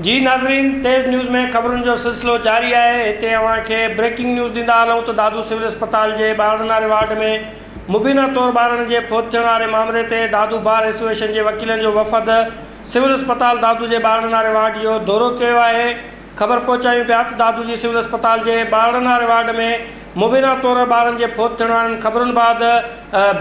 جي ناظرين تيز نيوز ۾ خبرن جو سلسلو جاري آهي هتي اوهان کي بريڪنگ نيوز ڏيندا هلون ته دادو سول اسپتال جي ٻارڙن واري وارڊ ۾ مبينا طور ٻارڙن جي فوت ٿيڻ واري مامري تي دادو بار ايسوسيئيشن جي وڪيلن جو وفد سول اسپتال دادو جي ٻارڙن واري وارڊ جو دورو ڪيو آهي خبر پهچايون پيا ته دادو جي سول اسپتال جي ٻارڙن واري وارڊ ۾ مبينا طور ٻارن جي فوت ٿيڻ وارين خبرن بعد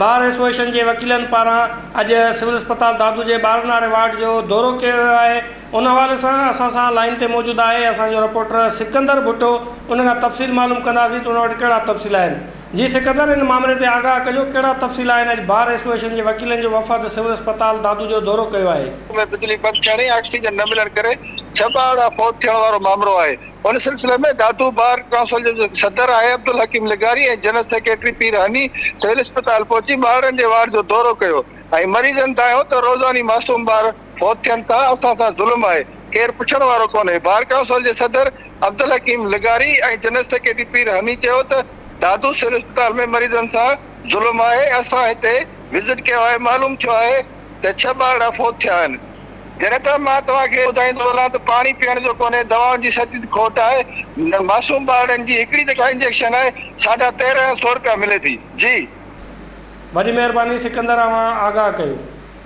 بار ايسوسيئيشن جي وڪيلن پاران اڄ سول اسپتال دادو جي ٻارڙن واري وارڊ جو دورو ڪيو ويو آهي ان حوالي سان اسان سان لائين تي موجود آهي اسان جو رپورٽر سڪندر ڀٽو ان کان تفصيل معلوم ڪنداسين ته ان وٽ ڪهڙا تفصيل آهن جي سڪندر ان مامري تي آگاهه ڪجو ڪهڙا تفصيل آهن اڄ بار ايسوسيئيشن جي وڪيلن جو وفد سول اسپتال دادو جو دورو ڪيو آهي. ۾ بجلي بند ٿيڻ ۽ آڪسيجن نه ملڻ ڪري ڇهه ٻارڙا فوت ٿيڻ وارو مامرو آهي. ان سلسلي ۾ دادو بار ڪائونسل جو جيڪو صدر آهي عبدالحڪيم لغاري ۽ جنرل سيڪريٽري پير هني سول اسپتال پهچي ٻارڙن جي وارڊ جو دورو ڪيو ۽ مريضن دانهيو ته روزاني معصوم ٻار فوت ٿين ٿا اسان سان ظلم آهي ڪير پڇڻ وارو ڪونهي بار ڪائونسل جي صدر عبدالحڪيم لغاري ۽ جنرل سيڪريٽري پير حميد چيو ته دادو سول اسپتال ۾ مريضن سان ظلم آهي اسان هتي وزٽ ڪيو آهي معلوم ٿيو آهي ته ڇهه ٻارڙا فوت ٿيا آهن جڏهن ته مان توهان کي ٻڌائيندو هلان ته پاڻي پيئڻ جو ڪونهي دوائن جي شديد کوٽ آهي معصوم ٻارڙن جي هڪڙي جيڪا انجيڪشن آهي ساڍا 13 سو رپيا ملي ٿي جي. وڏي مهرباني سڪندر اوهان آگاهه ڪيو.